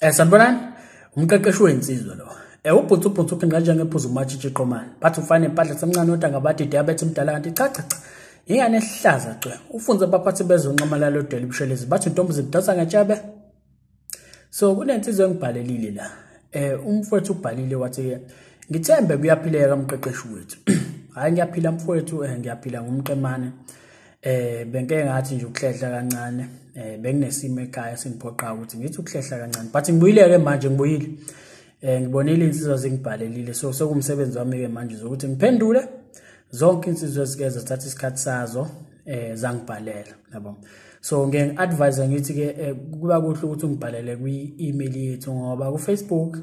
Sanibonani, umqeqeshi wensizwa lo. Ubhutsu ubhutsu uphinda njengephuzu umatshitshi qomane. Bathi ufane impahla semncane kodwa ngabathi diabetes mdala kanti cha cha cha. Ingane ehlaza cwe. Ufunze abaphathi bezonxamalala odela ibushelezi. Bathi intombi zidonsa ngetshebe. So kunensizwa engibhalelile la. Umfowethu ubhalile wathi ngithembe kuyaphileka umqeqeshi wethu. Hayi ngiyaphila mfowethu, ngiyaphila ngumqemane. Benke ngathi nje ukuhlehla kancane. Benginesimo ekhaya singiphoqa ukuthi ngithi ukuhlehla kancane. But ngibuyile ke manje ngibuyile. Ngibonile insizwa zingibhalelile, so sekumsebenzi wami ke manje ukuthi ngiphendule zonke insizwa ezike zathatha isikhathi sazo zangibhalela, yabo. So ngeke advise ngithi ke kuba kuhle ukuthi ungibhalele kwi-email yethu ngoba ku Facebook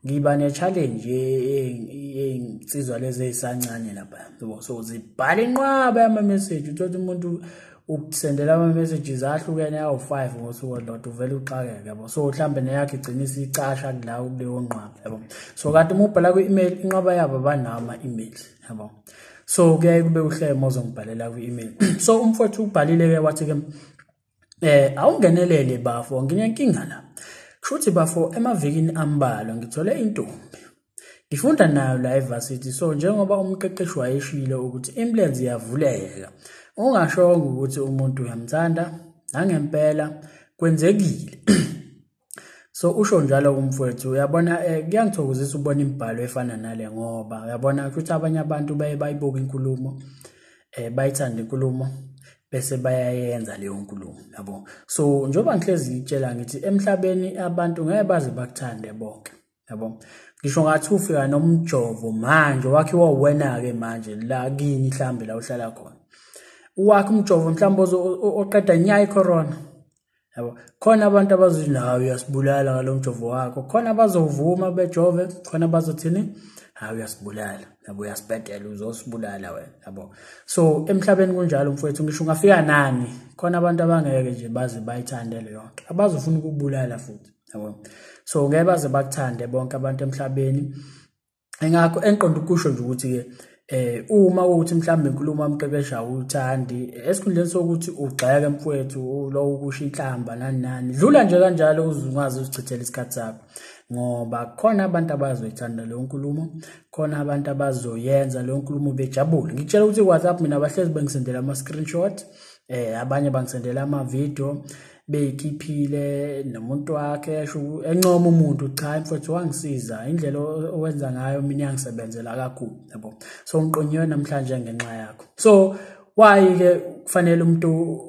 ngiba ne challenge yezinsizwa lezi ezisancane lapha, yabo. So zibhala inqwaba yama message, uthola umuntu ukusendela ama messages ahlukene awu5 ngosuku olodwa, uvela uxakeke, yabo. So mhlambe neyakhe igcina isicasha kulawo kuleyo nqwaba, yabo. So kanti uma ubhala kwi-email inqwaba yabo banawo ama-email, yabo. So kuyaye kube kuhle uma uzongibhalela kwi-email. So umfowethu ubhalile ke wathi ke awungenelele bafo, nginenkinga la. Kushuthi bafo emavikini ambalwa ngithole intombi. Ngifunda nayo la evarsity, so njengoba umqeqeshi wayeshilo ukuthi imilenze iyavuleka, ungashongo ukuthi umuntu uyamthanda, nangempela kwenzekile. So usho njalo kumfowethu, uyabona kuyangithokozisa ukubona imibhalo efana nale ngoba uyabona ukuthi abanye abantu baye bayibuka inkulumo, bayithanda inkulumo bese bayayenza leyo nkulumo, yabo. So njengoba ngihlezi ngitshela ngithi emhlabeni abantu ngeke baze bakuthande bonke, yabo. Ngisho ngathi ufika nomjovo manje wakhiwa wena ke manje la kini mhlambe la uhlala khona, wakhe umjovo mhlambe oqeda nya icorona, yabo. Khona abantu abazothi nawe uyasibulala ngalomjovo wakho, khona abazovuma bejove, khona bazothini hayi uyasibulala, yabo, uyasibhedela uzosibulala wena, yabo. So emhlabeni kunjalo mfowethu, ngisho ungafika nani khona abantu abangeke nje baze bayithande leyo nto, abazofuna ukubulala futhi, yabo. So ngeke baze bakuthande bonke abantu emhlabeni. Engakho engiqonda ukusho nje ukuthi ke uma ukuthi mhlawumbe inkulumo amqeqesha uthandi, esikhundleni sokuthi ugxeke mfowethu lo ukusho inhlamba nani nani, dlula nje kanjalo uzungaze uzichithele isikhathi sakho, ngoba khona abantu abazoyithanda leyo nkulumo, khona abantu abazoyenza leyo nkulumo bejabule. Ngikutshela ukuthi WhatsApp mina bahlezi bengisendela ama screenshot, abanye bangisendela ama video beyikhiphile nomuntu wakhe esho encoma umuntu, cha mfowethu wangisiza indlela owenza ngayo mina yangisebenzela kakhulu, yabo. So ngiqonyiwe namhlanje ngenxa yakho. So why ke kufanele umuntu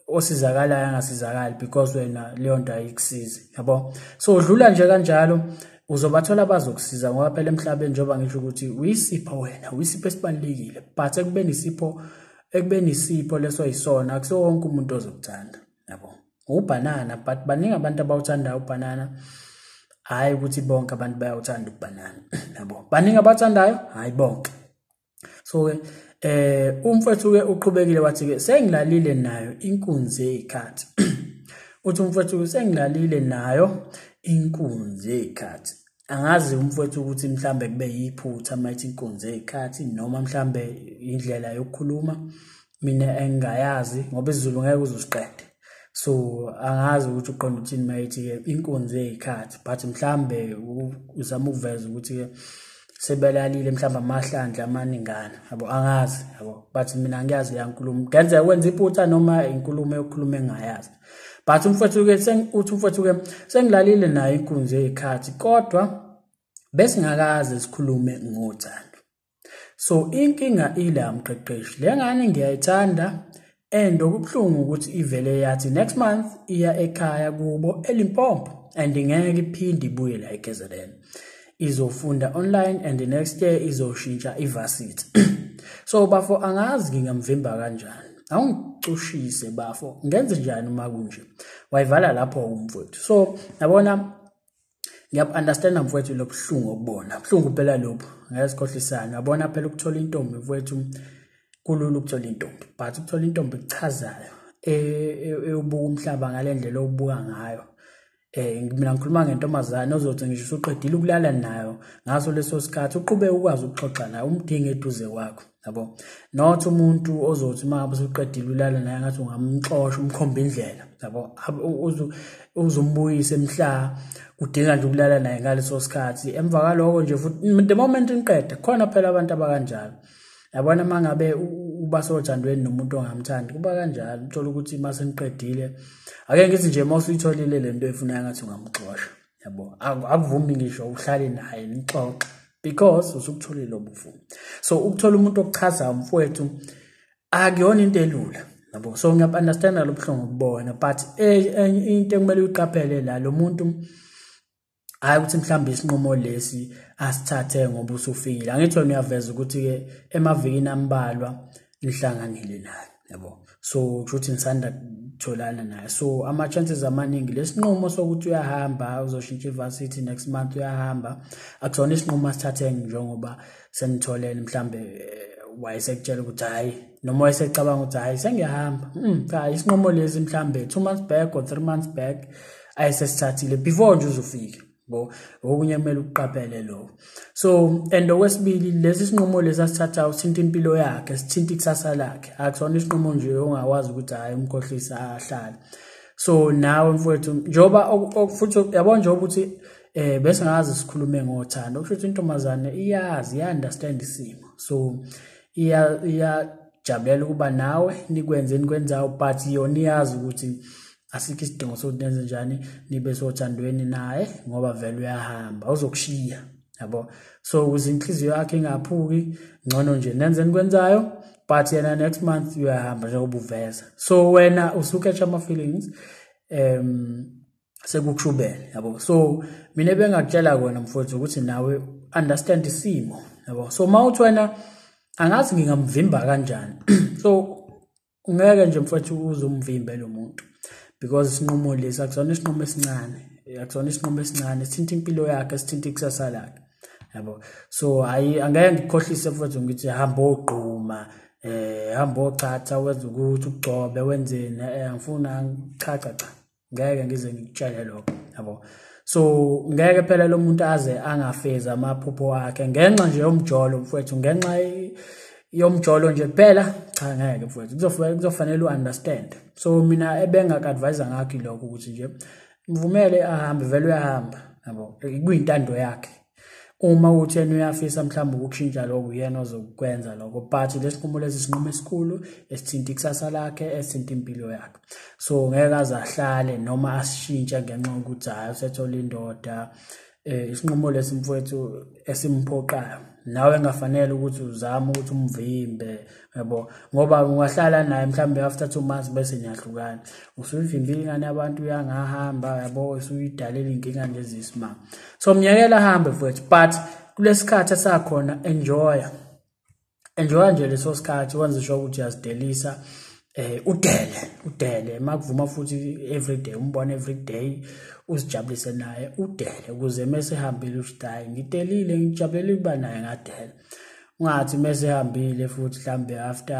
osizakalayo angasizakali because wena leyo nto ayikusizi, yabo. So dlula nje kanjalo uzobathola bazokusiza ngoba phela emhlabeni njengoba ngisho ukuthi uyisipho wena, uyisipho esibalulekile, but ekubeni isipho leso yisona akusiwo wonke umuntu ozokuthanda, yabo. Ubhanana, but baningi abantu abawuthandayo ubhanana, hayi ukuthi bonke abantu bayawuthanda ubhanana, yabo. Baningi abathandayo, hayi bonke. So ke umfowethu ke uqhubekile wathi ke sengilalile nayo inkunzi yezikhathi. Uthi umfowethu sengilalile nayo inkunzi yezikhathi. Angazi umfowethu ukuthi mhlambe kube yiphutha mayithi inkunzi yezikhathi noma mhlambe indlela yokukhuluma mina engingayazi ngoba isiZulu ngeke uzosiqede. So angazi ukuthi uqonda uthini mayithi ke inkunzi yezikhathi, but mhlambe uzama ukuveza ukuthi ke sebelalile mhlambe amahlandla amaningana, yabo, angazi, yabo. But mina ngiyazi le nkulumo, kungenzeka wenza iphutha noma inkulumo yokukhuluma engayazi. But umfowethu ke uthi umfowethu ke sengilalile nayo inkunzi yezikhathi kodwa besingakaze sikhulume ngothando. So inkinga ila mqeqeshi, le ngane ngiyayithanda and okubuhlungu ukuthi ivele yathi next month iya ekhaya kubo eLimpopo and ngeke iphinde ibuye la eKZN, izofunda online and next year izoshintsha ivarsity. So bafo angazi ngingamvimba kanjani, awungicushise bafo, ngenze njani uma kunje? Wayivala lapho umfowethu. So yabona ngiyaku-understand mfowethu lobuhlungu okubona, buhlungu phela lobu, ngeke sikhohlisane. Yabona phela ukuthola intombi mfowethu kulula ukuthola intombi, but ukuthola intombi kuchazayo eyobuka umhlaba ngale ndlela obuka ngayo. Mina ngikhuluma ngentombazane ozothi ngisho usuqedile ukulala nayo ngaso leso sikhathi uqhubeke ukwazi ukuxoxa nayo, umdinge eduze kwakho, yabo. Not umuntu ozothi uma ngabe usuqedile ulala naye ngathi ungamxosha umkhomba indlela, yabo, uzombuyisa emhla udinga nje ukulala naye ngaleso sikhathi. Emva kaloko nje futhi the moment niqeda, khona phela abantu abakanjalo, yabona. Uma ngabe uba sothandweni nomuntu ongamthandi kuba kanjalo, uthola ukuthi uma seniqedile, ake ngithi nje uma usuyitholile le nto efunayo ngathi ungamxosha, yabo, akuvumi ngisho uhlale naye nixoxe because usukutholile obufuna. So ukuthola umuntu okuchazayo mfowethu akuyona into elula, yabo. So ngiyabu-understanda lo buhlungu kubona, but into ekumele uyiqaphele la, lo muntu hayi ukuthi mhlawumbe isinqumo lesi asithathe ngoba usufikile. Angithi wena uyaveza ukuthi-ke emavikini ambalwa nihlanganile naye, yabo, so kusho ukuthi nisanda kutholana naye. So ama-chances amaningi lesinqumo sokuthi uyahamba uzoshintsha i-varsity next month uyahamba, akusona isinqumo asithathe njengoba senitholene. Mhlambe wayesekutshela ukuthi hhayi, noma wayesecabanga ukuthi hhayi sengiyahamba. Cha, isinqumo lesi mhlambe 2 months back or 3 months back ayesesithathile before nje uzofika, yabo. Okunye kumele ukuqaphele lokho. So and okwesibili, lesi sinqumo lesi asithathayo sithinta impilo yakhe, sithinta ikusasa lakhe. Akusona isinqumo nje ongakwazi ukuthi hhayi umkhohlisa ahlale. So nawe mfowethu, njengoba futhi yabo, njengoba uthi bese ngazi sikhulume ngothando, kusho ukuthi intombazane iyazi, iya-understand isimo, so iyajabulela ukuba nawe nikwenze nikwenzayo, but yona iyazi ukuthi asikho isidingo sokuthi nenze njani, nibe sothandweni naye ngoba vele uyahamba uzokushiya, yabo. So ukuze inhliziyo yakhe ingaphuki, ngcono nje nenze nikwenzayo, but yena next month uyahamba njengoba uveza. So wena usu-catch ama-feelings sekukushubele, yabo. So mina bengakutshela kona mfowethu ukuthi nawe understand isimo, yabo. So mawuthi wena angazi ngingamvimba kanjani, so ungeke nje mfowethu uzumvimbe lo muntu because isinqumo lesi akusona isinqumo esincane, akusona isinqumo esincane, sithinta impilo yakhe, sithinta ikusasa lakhe, yabo. So hayi, angeke ngikukhohlise mfowethu ngithi hamba ogquma, hamba ochatha, wenze ukuthi ugcobe, wenzeni, angifuna, cha cha cha, ngeke ngize ngikutshele lokho, yabo. So ngeke phela lo muntu aze angafezi amaphupho akhe ngenxa nje yomjolo mfowethu, ngenxa yomjolo nje kuphela, cha ngeke mfowethu, kuzofanele u-understand. So mina ebengak-advise ngakho lokho ukuthi nje mvumele ahambe, vele uyahamba, yabo, kuyintando yakhe. Uma uthi yena uyafisa mhlawumbe ukushintsha lokho, uyena ozokwenza lokho, but lesinqumo lesi sinqumo esikhulu esithinta ikusasa lakhe, esithinta impilo yakhe. So ngeke aze ahlale noma asishintshe ngenxa yokuthi hhayi usethola indoda. Isinqumo lesi mfowethu esimphoqayo, nawe engafanele ukuthi uzame ukuthi umvimbe, yabo, ngoba ungahlala naye mhlawumbe after 2 months bese niyahlukana, usuyivimbile ingane yabantu, uyangahamba, yabo, usuyidalela inkinga nje eziyisimanga. So myekela ahambe mfowethu, but kulesikhathi esakhona enjoy nje leso sikhathi, wenze sure ukuthi uyazidelisa, udele makuvuma futhi everyday umbone, everyday uzijabulise naye, udele ukuze mase ehambile uthi hayi ngidelile, ngijabulele ukuba naye, ngadela. Ungathi mase ehambile futhi mhlambe after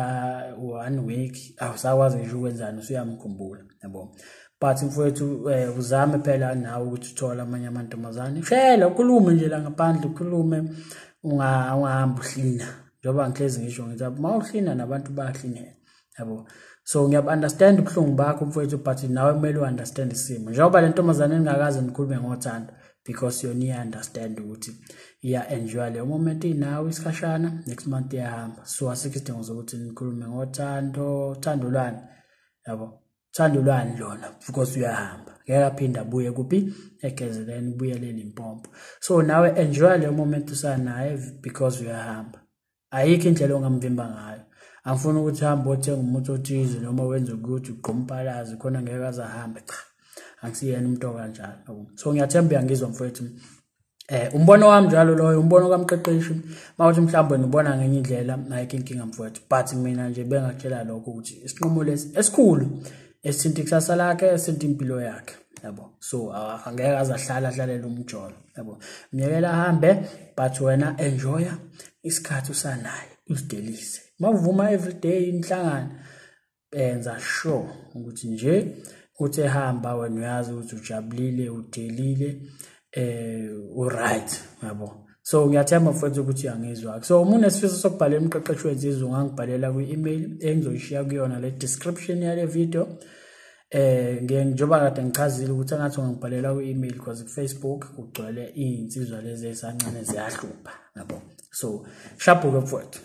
1 week awusakwazi ngisho ukwenzani, usuyamkhumbula, yabo. But mfowethu uzame phela nawe ukuthi uthole amanye amantombazane, shela ukhulume nje la ngaphandle, ukhulume, ungahambi uhlina, njengoba ngihlezi ngisho ngithi uma uhlina nabantu bayahlinela, yabo. So ngiyabu-understand ubuhlungu bakho mfowethu, but nawe kumele u-understand isimo, njengoba le ntombazane engingakaze nikhulume ngothando because yona iya-understand ukuthi iya-enjoy leyo moment inawe isikhashana, next month iyahamba. So asikho isidingo sokuthi nikhulume ngothando, thando lwani, yabo, thando lwani lona, because uyahamba, ngeke aphinde abuye kuphi eKZN, ubuyele eLimpopo. So nawe enjoy leyo moment usanaye because uyahamba, ayikho indlela ongamvimba ngayo. Angifuni ukuthi hambe othenga umuthi othize noma wenze ukuthi ugqompalazi khona ngeke aze ahambe, cha, angisiyena umuntu okanjalo. So ngiyathemba uyangizwa mfowethu. Umbono wami njalo loyo, umbono kamqeqeshi. Mawuthi mhlawumbe nibona ngenye indlela, ayikho inkinga mfowethu, but mina nje bengakutshela lokho ukuthi isinqumo lesi esikhulu esithinta ikusasa lakhe, esithinta impilo yakhe, yabo. So angeke aze ahlale ahlalele umjolo, yabo, myekela ahambe, but wena enjoya isikhathi usanaye, uzidelise, mawuvuma everyday inhlangano, enza sure ukuthi nje uthi ehamba wena uyazi ukuthi ujabulile, udelile, u-right, yabo. So ngiyathemba mfowethu ukuthi uyangizwa. So uma unesifiso sokubhalela umqeqeshi wensizwa, ungangibhalela kwi-email engizoyishiya kuyona le description yale video. Njengoba kade ngichazile ukuthi engathi ungangibhalela kwi-email, because ku-Facebook kugcwele iy'nsizwa lezi ezisancane ziyahlupha, yabo. So shabhuke mfowethu.